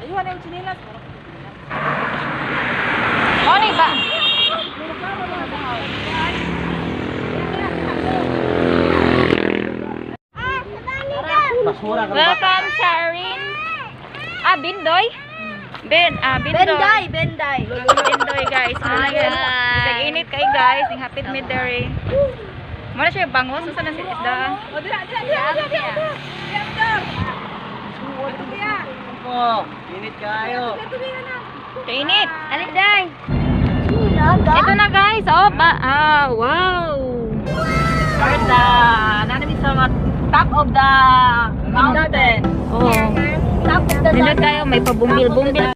Ayun na yung chinilas. Morning ba? Basura ka ba? Welcome sa Rin. Ah, Bindoy? Bindoy. Benday, Benday. Bindoy, guys. Hi, Hi, guys. guys. Bisag init kay guys, ning hapit mid dere. Mo na siya bangos, unsa na si isda? O, dira, dira, dira, dira, dira. Dira, dira. Po, init kayo. Kainit. Ali, day. Ito na, guys. Oh, ba ah, wow. Alright, nanami sa mga top of the mountain. Oh. Top of the Nindot kayo, may pabumbil-bumbil.